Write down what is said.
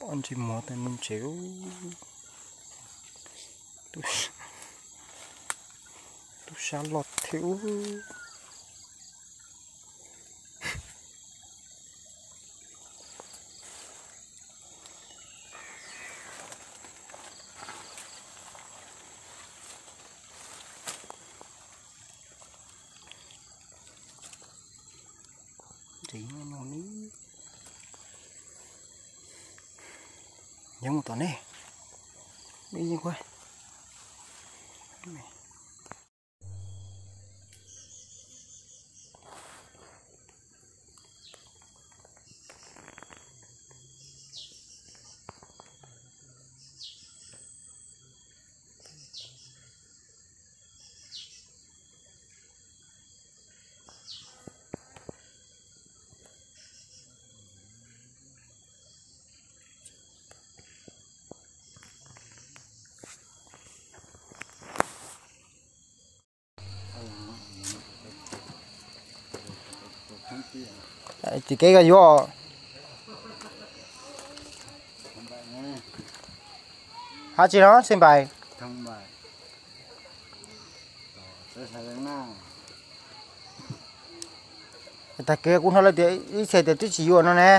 Ob ntsej muag tag nws ntse lub, tub sab loj thiab. Nyob mus tom nej, ib yeej kuv. Tsis kev koj yuav. Hab tsi no xeeb npais. Tag kev kuv hnov lawv tias ib txhia tias twb tsis yuav no ne.